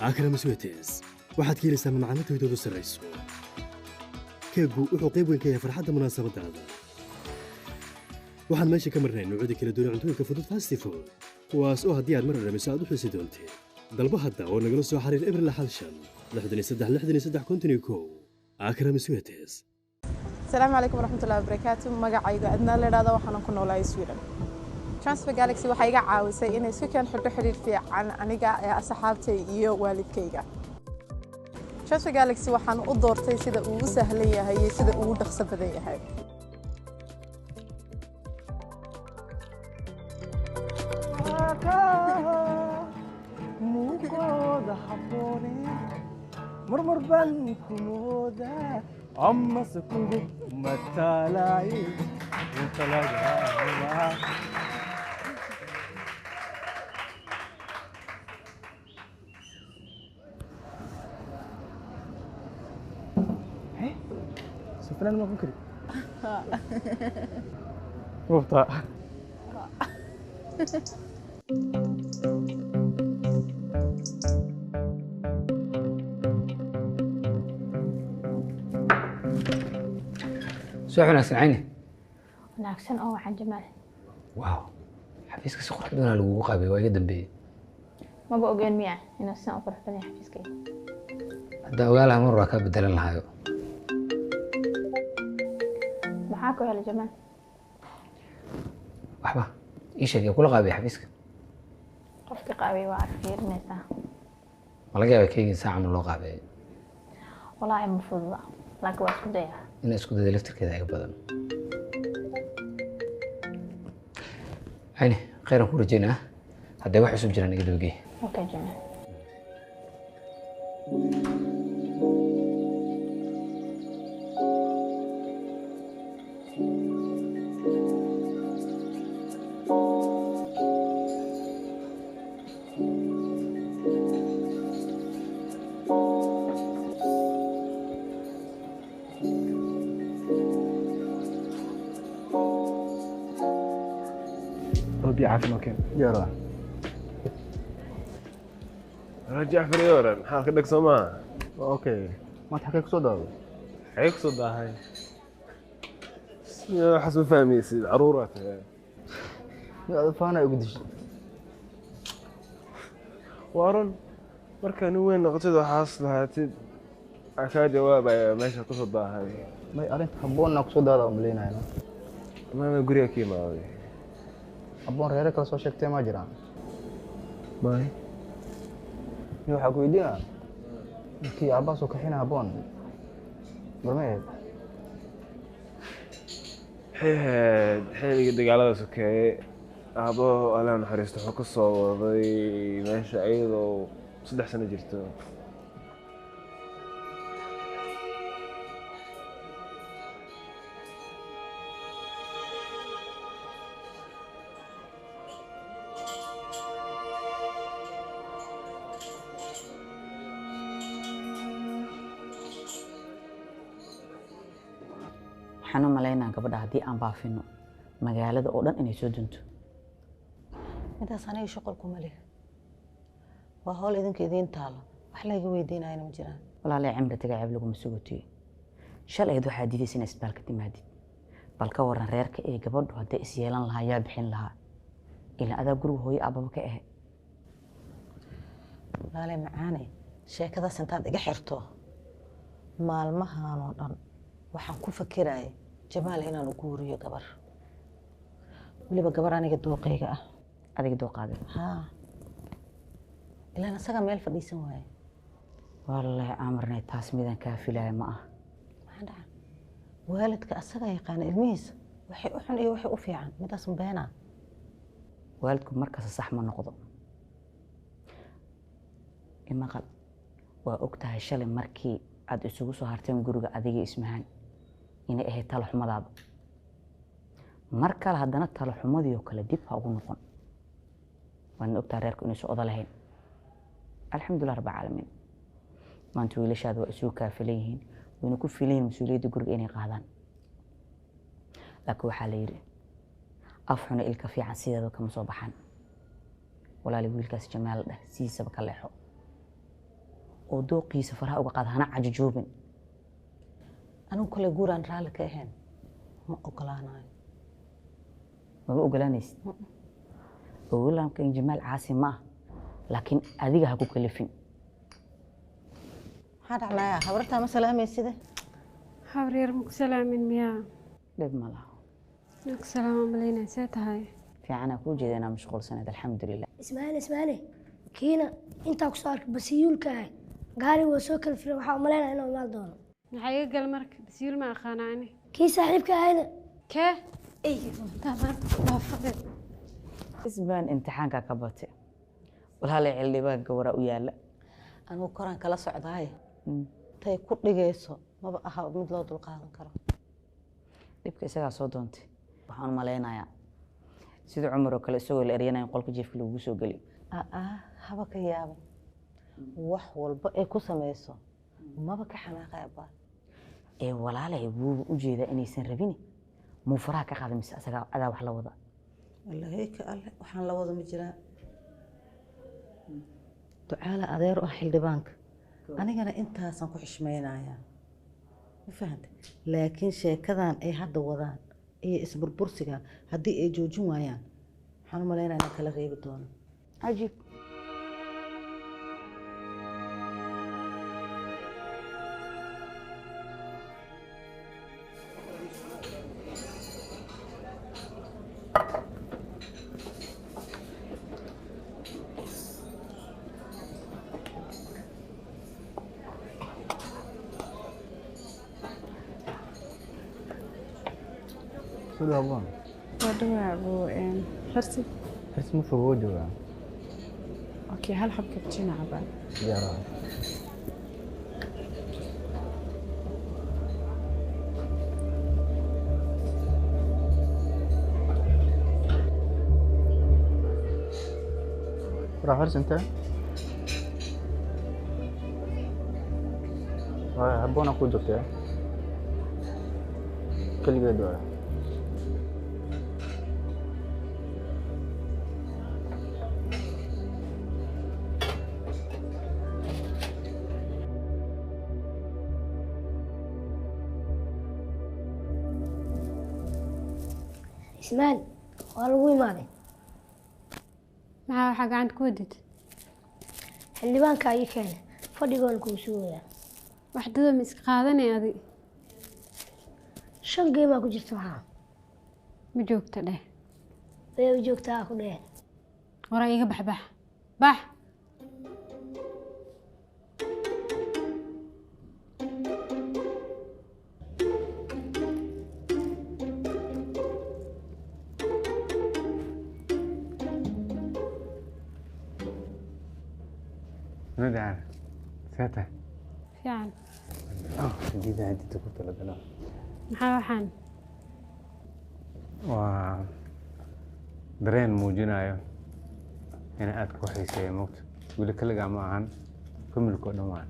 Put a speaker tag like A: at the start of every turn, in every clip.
A: Akram Sweeties waxaad ka helaysaa macmacaano tayadoodu sarrayso. Keegu wuxuu qayb weyn ka yahay farxadda munaasabadaada. Waxaan meesha ka marnay noocyada kala duwan cuntooyinka fudud fast food, kuwaas oo haddii aad mar dhadhamiso aad u xiisi doonteed. Dalbo hadda oo nagala soo xiriir 065 63 63 51. Akram Sweeties.
B: Asalaamu calaykum waraxmatullahi wabarakaatu. Magacayga Adnaa la idhahda, waxaanan ku noolahay Sweden. Transfer Galaxy waxay iga caawisay inay isku keen xidho xidhiir fiican aniga ee asxaabtay iyo waalidkayga. Transfer Galaxy waxaan u doortay sida uu u sahlan yahay iyo sida uu u dhaqso badan yahay.
C: Muuqooda habboone marmar baan ku moodaa amase kugu mataalaaye inta laga rabaa. Si fanaan ma noqon kari muftaa.
D: Subax wanaagsan, Cayni.
E: Wanaagsan oo wacan, Jamaal.
D: Wow, xafiiska si qurux badanaa lagugu qaabay, waa iga dambeeyey.
E: Maba ogeen miya inuu sidan u qurux badan yahay xafiiskayga?
D: Haddaan ogaa lahaa mar waa kaa bedelan lahaayo.
E: Maxaa ku helay, Jamaal?
D: Waxba ii sheeg, yaa kula qaabay xafiiska?
E: Qofkii qaabay waa aad fiirinaysaa.
D: Ma laga yaaba keygin saaca ma loo qaabeeyo?
E: Walaahi ma fududa, laakiin waa isku dayaa.
D: Ina isku dayda laftirkeeda iga badan. Cayni, khayran ku rajeynaa. Hadday wax cusub jiraan iga dabagey.
E: Okay, Jamaal.
C: Biyo caafi noo keen.
F: Yara.
G: Jacfar yoran, maxaa ka dhag soo maaha?
F: Okay, maanta xagee kusoo daaday?
G: Xagee kusoo daahay? Waxaas ma fahmaysid, caruuraa tahay.
F: Ada faana igu dishay.
G: Waa run, markaa nin weyn noqotid waxaas lahaatid aa kaa jawaabaya meesha kusoo daahay.
F: May, arrinta habboonna kusoo daada umaleynaya.
G: Maama guriga ka imaaday.
F: Habboon reere kale soo sheegtay ma jiraan?
G: May.
F: Ni waxaa ku weydiinaa, markii aabbaha soo kaxina habboon barmay ahayd?
G: Waxay ahayd xilligii dagaalada sokeeye. Aabbo Allah naxariisto wuxuu ka soo waday meesha iyadoo 3 sano jirto.
H: Waxaan u malaynaa gabadha haddii aan baafino magaalada oo dhan inay soo dunto.
I: Midaas aniga shuqul kuma leh, waa howl idinka idiin taalo, wax layga weydiinayana ma jiraan.
H: Walaalay, cimri taga ceeb laguma sugotiyo. Shalayd waxaa diidaysa inay isbitaalka timaadid. Bal ka waran reerka ee gabadhu hadday is yeelan lahaa, yaa bixin lahaa? Ilaa adaa guriga hooyo aababa ka ahe.
I: Walaalay macaane, sheekadaas intaad iga xirto, maalmahan oo dhan waxaan ku fakirayay Jamaal inaan u guuriyo gabar, weliba gabar aniga dooqayga ah.
H: Adiga dooqaaga?
I: Haa, ilaan asagaa meel fadhiisan waaye.
H: Wallaahi Amarnay, taas midaan kaa filaya ma ah.
I: Maxaa dhaca? Waalidka asagaa yaqaana ilmihiisa waxay u xun iyo waxay u fiican. Midaas ma beenaa?
H: Waalidku markasta sax ma noqdo. Imaqal, waa og tahay shalay markii aad isugu soo harteen guriga adiga Ismahaan inay ahayd talo xumadaada. Mar kale haddana talo xumadii oo kale dib ha ugu noqon. Waadna ogtahay reerku inaysan oda lahayn. Alxamdulilah rabbi caalamiin, maanta wiilashaada waa isugu kaafilan yihiin, wayna ku filan yihiin mas-uuliyadda guriga inay qaadaan. Laakiin waxaa la yidhi af xuna ilka fiican sideeda kama soo baxaan. Walaali, wiilkaas Jamaal dheh sidiisaba ka leexo. oo dooqiisa faraha uga qaada, hana cajujuubin.
I: Anigu kale guuraan raalli ka ahayn ma ogolaanayo.
H: Maba ogolaanaysid? Ogolamkan Jamaal caasi ma ah, laakiin adiga ha ku kalifin.
I: Maxaa dhacnaya? Habartaa ma salaamayside?
J: Habaryar, ma ku salaamin miyaa?
H: Dhib ma laha.
J: Ku salaama malaynaya, see tahay?
H: Fiicanaa kuu jeeda inaa mashquulsanayd, alxamdulilah.
K: Ismaaciil, Ismaaciil, kiina intaa kusoo arkay basiyuulka ahay, gaariga waa soo kala firay. Waxaa umalaynaya inuu imaan doono.
J: Maxaa iga gal marka? Basiyuul ma aqaana ani.
K: Kii saaxiibka ahayna.
J: Kee? Ey, intaa maanta ku dhaafade.
H: Isbaan imtixaankaa ka batay, walaalay, xildhibaanka waraa u yaala.
I: Anigu koraan kala socdaaye, tay ku dhigayso maba aha mid loo dulqaadan karo.
H: Dhibka isagaa soo doontay. Waxaan u malaynayaa sida Cumar oo kale, isagoo la eryanaya in qolka jiifka lagugu soo geliyo.
I: Aa, haba ka yaabin. Wax walba ay ku samayso maba ka xanaaqay, abbaa.
H: Ee walaalay, wuuba u jeedaa inaysan rabini, muu faraha ka qaada mise asagaa adaa wax la wada?
I: Wallaahi ka alle, waxaan la wada ma jiraan. Ducaala adeer u ah xildhibaanka, anigana intaasaan ku xishmaynayaa, ma fahantay? Laakiin sheekadan ay hadda wadaan iyo isburbursigan haddii ay joojin waayaan, waxaan u malaynaya inaan kala reebi doono.
H: Cajiib.
F: Soo habboon.
B: Waa dhawaa buu Xirsi.
F: Xirsi ma fogo, joogaa.
B: Okay, hal xab cappuccino cabaa.
F: Diyaar ah. Waraa Xirsi intee? Waa habboona kuu joogtay keligeed waa.
K: Ismaan, waa lagu imaaday.
J: Maxaa waxaa gacanta ku wadid?
K: Xildhibaanka ii keenay, fadhigoona kuu sugayaa.
J: Wax dada ma iska qaadanay adi?
K: 5 geemaa ku jirta maxaa?
J: Ma joogta dheh.
K: Way u joogtaa ku dheh.
J: Waraa iga bax, bax bax.
G: Nadacan, see tahay?
J: Fiican.
G: Hadida hadida ku talagalo.
J: Maxaa waxaan?
G: Waa dareen muujinayo in aad ku xiiseeyo, mogta weli kaligaa ma ahan, familka oo dhan waan.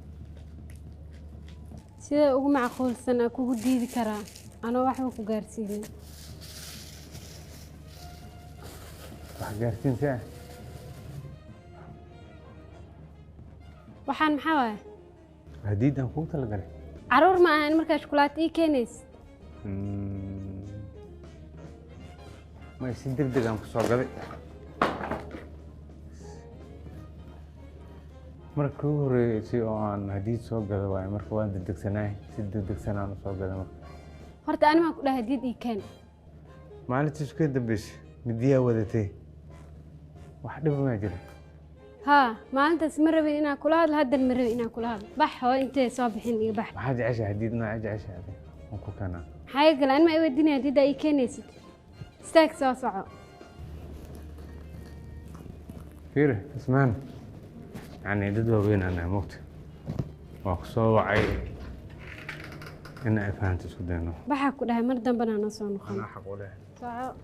J: Sidee ugu macquulsan aa kugu diidi karaa anoo waxba ku gaarsiinin?
G: Wax gaarsiin see ah?
J: Waxaan maxaa waaye?
G: Hadiidaan kugu talagalay.
J: Caruur ma ahan markaa shukulaato ii keenaysa.
G: Ma si deg deg aan ku soo gaday. Marka ugu horreysay oo aan hadiid soo gado waaye, marka waan degdegsanaay, si degdegsanaan u soo gaday marka.
J: Horta ani maan ku dhahay hadiid ii keen?
G: Maalintii isku dambeysay midiyaa wadatay, wax dhib ma jira.
J: Haa, maalintaas ma rabin inaan kula hadlo, haddan ma rabin inaan kula hadlo. Bax hoo, intee soo bixin, iga bax.
G: Maxaa jeceshahay hadiid? Noocee jeceshahay adi waan ku keenaa.
J: Maxaa iga gala? Ani ma i weydiinaya hadiiddaa ii keenaysid. Istaag, soo soco.
G: Fiiri Ismaan, yani dad waaweyn aan nahay, mogta waa ku soo wacay in ay fahanto isku dayno.
J: Baxaa ku dhahay, mar dambena noo soo noqon.
G: Anaa xaq u leh.
J: Soco.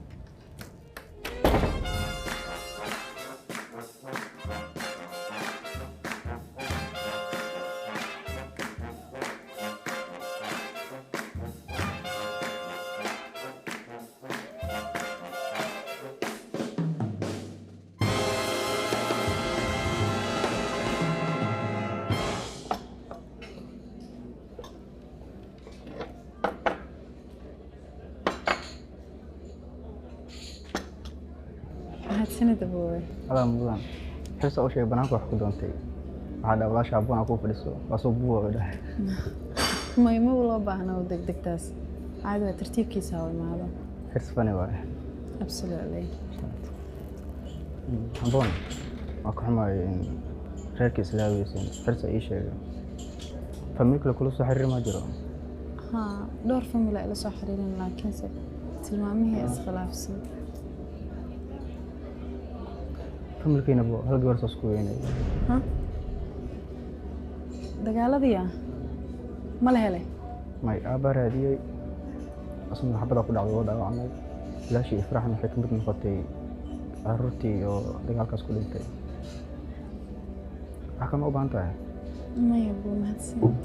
B: Mahadsanid aboowe.
F: Adaa mudan. Xirsa u sheegay banaanka wax ku doontay. Waxaa dhaa walaasha Habboon aa kuu fadhiso. Waa soo buuqa dhahay.
B: Muhiimaba loo baahna oo degdegtaas. Caadi waa, tartiibkiisa ha u imaado.
F: Xirsi fani waaye.
B: Absolutely.
F: Habboon, waa ka xumahay in reerka islaaweysin. Xirsa ii sheegay. Family kale kula soo xiriir ma jiro?
B: Haa, dhowr family ila soo xiriirin, laakiinse tilmaamihii iskhilaafsan.
F: Familkiina bo hal gabar saas ku weynay.
B: Ha, dagaaladii ah ma la helay?
F: May, aabbaa raadiyey. Asna xabada ku dhacday, oo dhaawacmay. Walaashii Ifraaxna waxay ka mid noqotay carruurtii oo dagaalkaas ku dhintay. Wax kama u baahan tahay?
B: Maya buu, mahadsanid.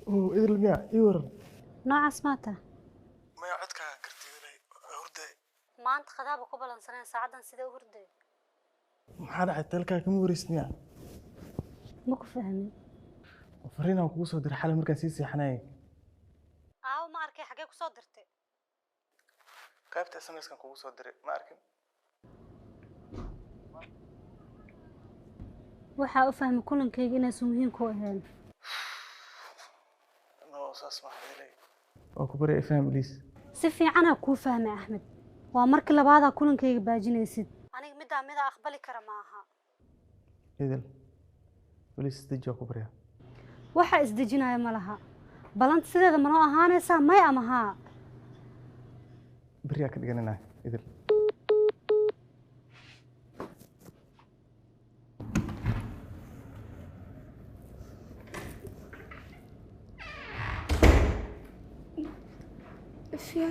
C: Oo Idil miya? Ii waran.
J: Noocaas maata.
C: Maya, codkaaga kartidinay hurday.
J: Maanta qadaaba ku balansaneen, saacaddan sidee u hurday?
C: Maxaa dhacay? Telkaa kama wareysid miya?
J: Ma ku fahmin.
C: Fariinaan kugu soo diray xalay markaan sii seexanayay.
J: Aawo, ma arkay. Xagee ku soo dirtay?
C: Qaybta SMS-kan kugu soo diray, ma arkin?
J: Waxaa u fahmay kulankayga inaysan muhiim ku ahayn.
C: No, saas maaha Idilay. Waa ku barya, ifaham please.
J: Si fiicanaa kuu fahmay Axmed. Waa markii labaadaa kulankayga baajinaysid. Aniga middaa midaa aqbali kara ma aha.
C: Idil, please deji, waa ku baryaa.
J: Waxa isdejinaya ma laha. Balanta sideeda manoo ahaanaysaa, may ama haa?
C: Berriyaa ka dhigananaa, Idil.
L: Ifya,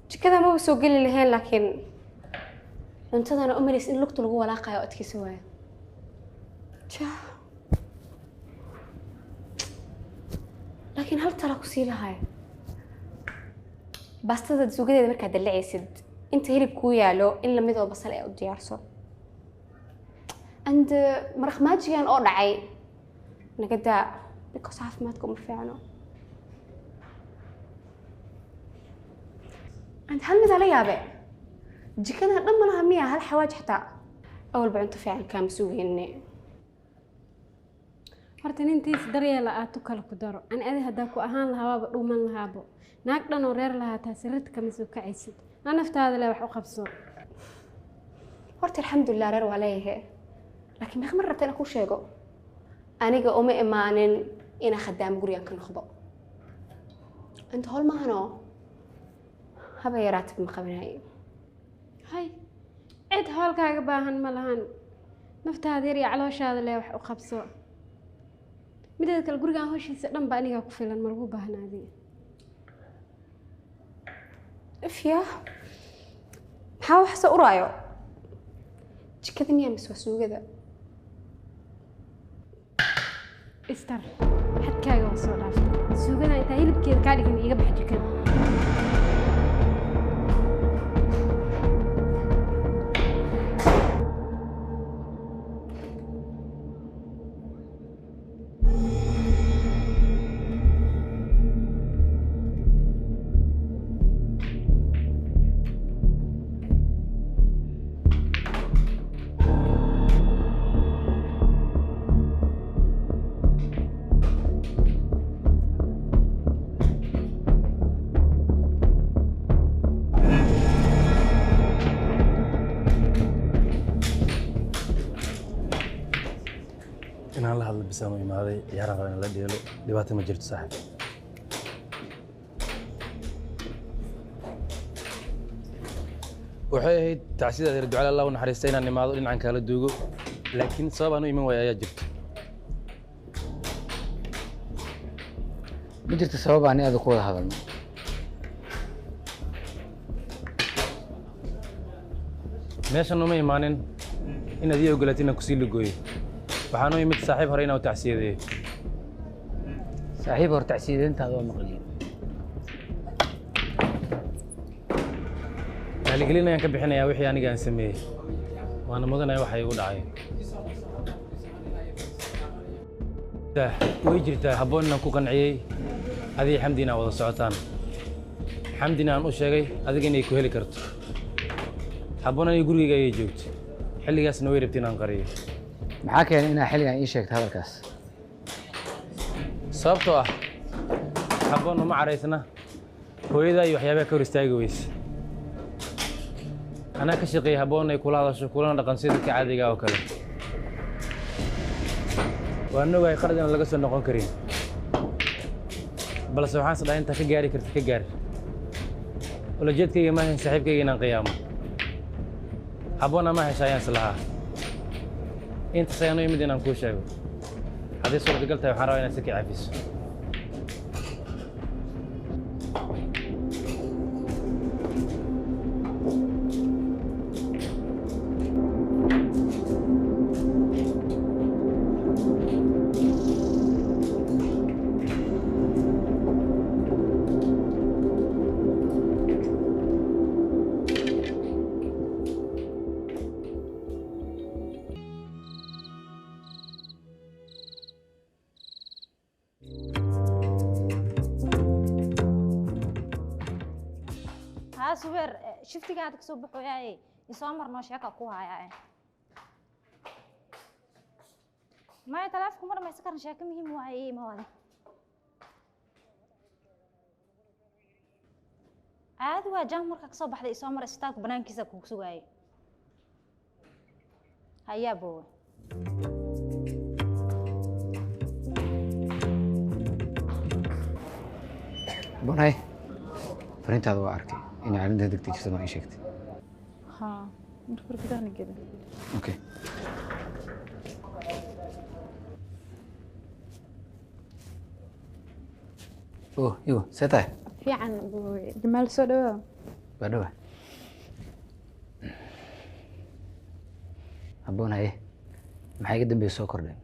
L: jikada maba soo geli lahayn, laakiin cuntadana u malays in lugta lagu walaaqayo oo adkeysan waayo. Ja, laakiin hal tala ku sii lahayo: baastada suugadeeda markaad dallacaysid, inta hilib kuu yaalo in lamid oo basal ee u diyaarso, and maraq maajigan oo dhacay naga daa, because caafimaadka uma fiicno. And hal mid la yaabe, jikada dhan ma laha miya hal xawaaj xataa? Awalba cunto fiican kaama sugayne.
J: Horta nintiis daryeela aad tu kale ku daro. Ani adi haddaa ku ahaan lahaa, waaba dhuuman lahaabo. Naag dhan oo reer lahaa taa sariirta kama soo kacaysid. Na naftaada le wax u qabso.
L: Horta alxamdulilah, reer waa leeyahay, laakiin meeqa mar rabta inaan kuu sheego, aniga uma imaanin inaan khadaamo gurigan ka noqdo. Inta howl maahano, haba yaraatib ma qabanayo.
J: Hay, cid hoolkaaga baahan ma lahan. Naftaada yar iyo calooshaada le wax u qabso. Mideeda kale, gurigan hoshiisa dhan ba anigaa ku filan, ma lagu baahnaadi.
L: Ifya, maxaa wax soo uraayo? Jikada miyaa mise waa suugada?
J: Istar, xadkaaga waa soo dhaaftay. Suugada intaa hilibkeeda kaa dhigin, iiga bax jikada.
A: Inaan la hadlo bisaan u imaaday. Ciyaaraan raba in la dheelo, dhibaato ma jirto saaxib. Waxay ahayd tacsida adeer Ducale, Allah u naxariista, inaan imaado dhinacan kaala duugo, laakiin sabab aan u iman waaya ayaa jirta.
D: Ma jirto sabab aan aada ku wada hadalno.
G: Meeshan uma imaanin inaad ii ogolaatid inaan kusii lugooyo. Waxaan u imid saaxiib hore inaan u tacsiyadeeyo.
D: Saaxiib hor tacsiyadeyntaada waa maqliyey.
G: Raaligelin ayaan ka bixinayaa wixii aniga aan sameeyey. Waana mudanaya waxa igu dhacay. Way jirtaa habboon inaan ku qanciyey adiga Xamdi inaa wada socotaan. Xamdina aan u sheegay adiga inay ku heli karto. Habboon aniga gurigayga ayay joogtay. Xilligaasna way rabtay inaan qariyo.
D: Maxaa keenay inaa xilligan ii sheegto hadalkaas?
G: Sababtoo ah habboon uma caraysna hooyadaa iyo waxyaabaha ka hor istaagi weyse. Anaa ka shaqeeyay habboon ay kula hadasho kulana dhaqan sida dadka caadiga ah oo kale. Waan ogahay qalad inaan laga soo noqon karin. Balse waxaan is dhahay intaa ka gaari karta ka gaar. Ulajeedkayga ma ahayn saaxiibkayga inaan qiyaamo. Habboon ama hesha ayaan is lahaa. Intaas ayaan u imid inaan kuu sheego. Haddii suurtagal tahay waxaan rabaa inaad si ka cafiso.
M: Subeer shiftiga aad kasoo baxooyaaye isoo marnoo sheeka ku hayaa maya taleefonku ma dhamaysan karan sheeko muhiim waaye ma wade caadi waa jaam markaa kasoo baxday isoo mar isbitaalka banaankiisa kugu sugaayay hayaa boowe.
D: Bonay, fariintaada waa arkay. In arrinta degdeg jirta ma ii sheegtay.
B: Haa, marka hore gudaha na gelin.
D: Okay. Oh, igo, see tahay?
B: Fiican boowe. Jamaal soo dhawaada.
D: Waa dhawa. Habboon haye. Maxaa iga dambeeya soo kordhay?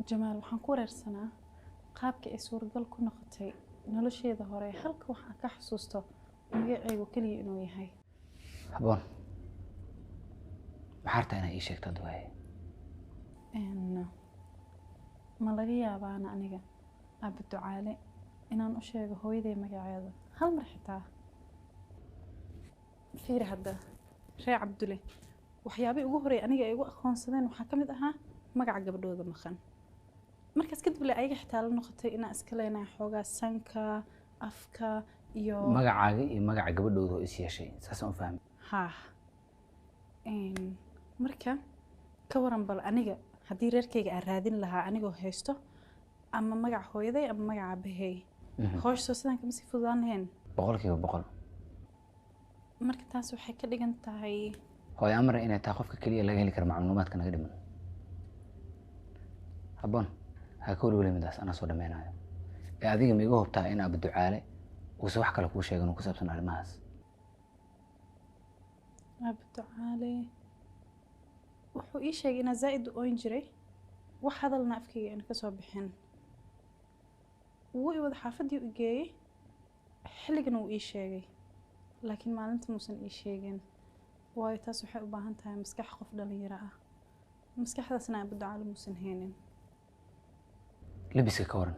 B: Jamaal, waxaan ku wareersanaa qaabka ay suuragal ku noqotay nolosheeda hore halka waxaan ka xasuusto magacaygu keliya inuu yahay.
D: Habboon, maxaa rabtaa inaad ii sheegto hadda waaye?
B: Ma laga yaabaana aniga Aabbe Ducaale inaan u sheego hooyaday magaceeda hal mar xitaa? Fiiri hadda reer Cabdulle waxyaabihii ugu horreeyay aniga ay igu aqoonsadeen waxaa ka mid ahaa magaca gabadhooda maqan. Markaas kadib le ayaga xitaa la noqotay inaan iska leenahay xoogaa sanka, afka iyo
D: magacaaga iyo magaca gabadhooda oo is yeeshay, saasaan u fahmay.
B: Haa. Marka ka waran bal aniga haddii reerkayga aan raadin lahaa anigoo haysto ama magaca hooyaday ama magaca aabbahay, hooshsoo sidaan kama sii fududaan lahayn.
D: 100%.
B: Marka taas waxay ka dhigan tahay
D: hooyo amar inay tahay qofka keliya laga heli karo macluumaadka naga dhiman. Habboon, ha ka welwelin midaas, anaa soo dhameynayo. Ee adiga ma iga hubtaa in Aabbe Ducaale uusan wax kale kuu sheegin oo ku saabsan arrimahaas?
B: Aabbe Ducaale wuxuu ii sheegay inaan zaa'id u ooyn jiray, wax hadalna afkayga ayna ka soo bixin. Wuu i wada xaafaddii u geeyey, xilligana wuu ii sheegay, laakiin maalinta muusan ii sheegin. Waayo taas waxay u baahan tahay maskax qof dhalinyaro ah, maskaxdaasna Aabbe Ducaale muusan haynin.
D: Labiska ka waran,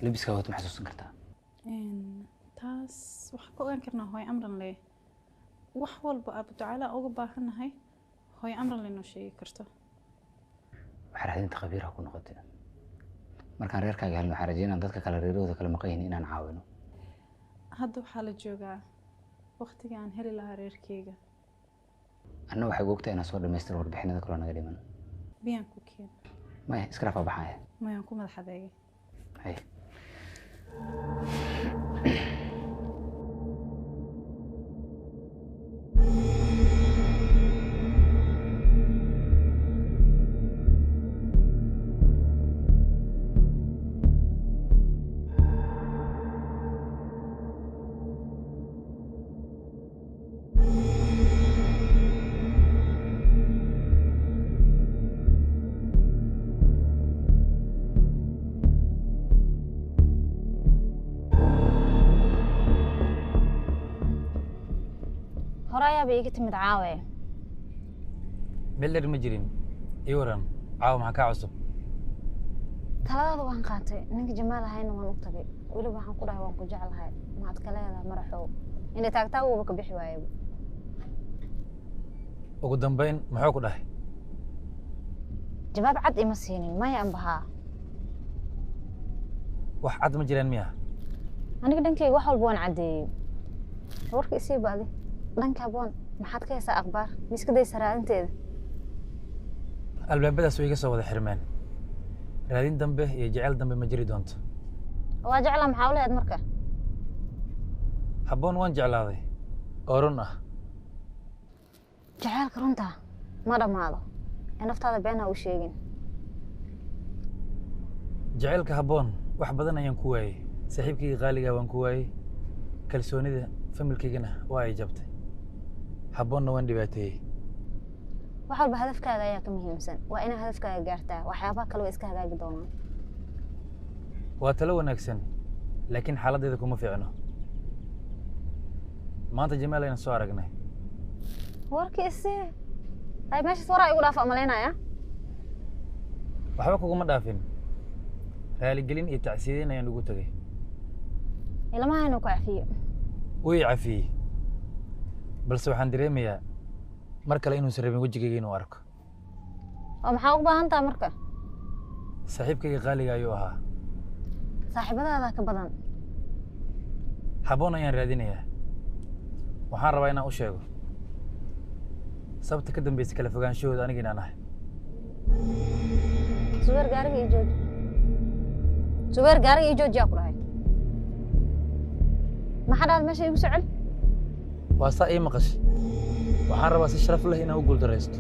D: labiska waad ma xasuusan kartaa?
B: Taas waxaan ka ogaan karnaa hooyo amran le. Wax walba Aabbe Ducaale aan uga baahannahay hooyo amran le noo sheegi karto.
D: Waxaa raadinta khabiir ha ku noqotay. Markaan reerkaaga helno waxaan rajeynaa dadka kale reerahooda kala maqan yihiin inaan caawino.
B: Hadda waxaa la joogaa waqtigii aan heli lahaa reerkayga.
D: Anna waxay ogtahay inaan soo dhamaystiro warbixinada kaloo naga dhiman.
B: Biyaan ku keen.
D: Maya, iska rafa baxaya.
B: Mayaan ku madax adeegay.
D: Hay.
E: Dheeraaba iiga timid caawe.
G: Meel dheer ma jirin. Ii waran, caawa maxaa kaa cusub?
E: Taladaada waan qaatay, ninka Jamaal ahayna waan u tagay. Weliba waxaan ku dhahay waan ku jeclahay, maxaad ka leedahay maraxow? Inay taagtaa wuuba ka bixi waayaba.
G: Ugu dambayn muxuu ku dhahay?
E: Jawaab cad ima siinin, maya anba haa.
G: Wax cad ma jiraan miya?
E: Aniga dhankayga wax walba waan caddeeyey. Warka isii baadi dhanka Haboon, maxaad ka haysaa akhbaar? Ma iska daysa raadinteeda?
G: Albaabadaas way iga soo wada xirmeen. Raadin dambe iyo jecel dambe ma jiri doonto.
E: Waa jeclaa, maxaa u lahayd marka?
G: Habboon waan jeclaaday oo run ah.
E: Jaceylka runta ma dhammaado, ee naftaada been ha u sheegin.
G: Jaceylka Habboon wax badan ayaan ku waayey. Saaxiibkayga qaaligaa waan ku waayey, kalsoonida familkaygana waa ay jabtay, Habboonna waan dhibaateeyey.
E: Wax walba hadafkaaga ayaa ka muhiimsan. Waa inaad hadafkaaga gaartaa, waxyaabaha kale way iska hagaagi doonaan.
G: Waa talo wanaagsan, laakiin xaaladdeeda kuma fiicno. Maanta Jamaal ayaan soo aragnay.
E: Warkii isii ay meeshaas waraa igu dhaafa umalaynaya.
G: Waxba kuguma dhaafin, raaligelin iyo tacsiideyn ayaan ugu tegay.
E: Ilmaha inuu ku cafiyo.
G: Wuu i cafiyey, balse waxaan dareemayaa mar kale inuusan rabin wejigayga inuu arko.
E: Oo maxaa ugu baahan taha marka?
G: Saaxiibkayga qaaliga ayuu ahaa.
E: Saaxiibadaada ka badan.
G: Habboon ayaan raadinayaa. Waxaan rabaa inaan u sheego sababta ka dambaysa kala fogaanshahooda aniga inaan ahay.
E: Subeer, gaariga ii jooji. Subeer, gaariga ii jooji yaa ku dhahay. Maxaa dhahda? Meesha igu soo celi.
G: Waa saa ii maqashay. Waxaan rabaa si sharaf leh inaan u guuldaraysto.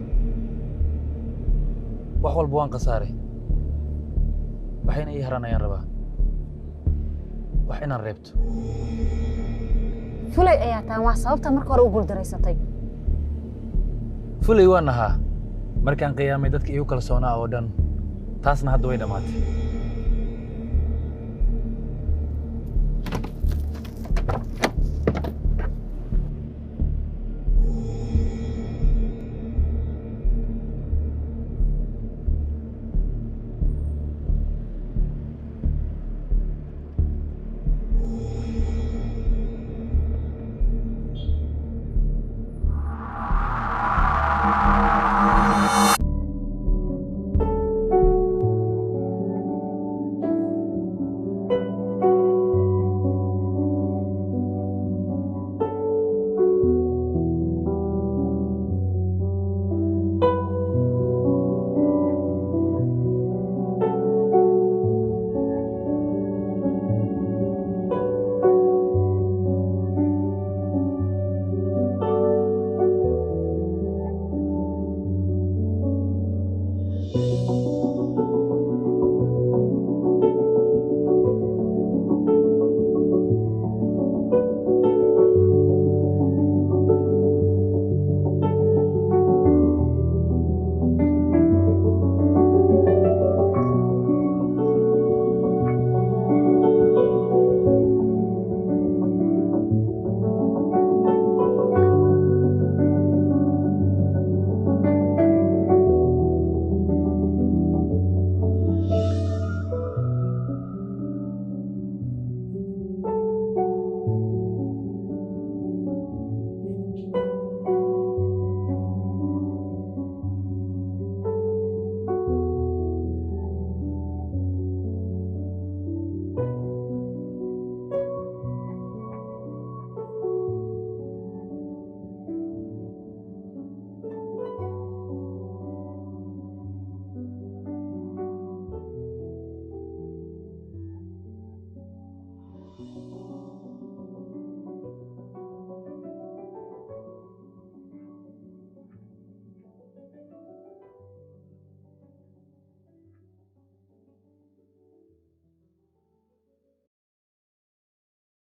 G: Wax walba waan khasaaray, waxayna ii haraan ayaan rabaa wax inaan reebto.
E: Fulay ayaa tahan, waa sababta marka hore u guuldaraysatay.
G: Fulay waan ahaa markaan qiyaamay dadka iigu kalsoonaa oo dhan, taasna hadda way dhammaatay.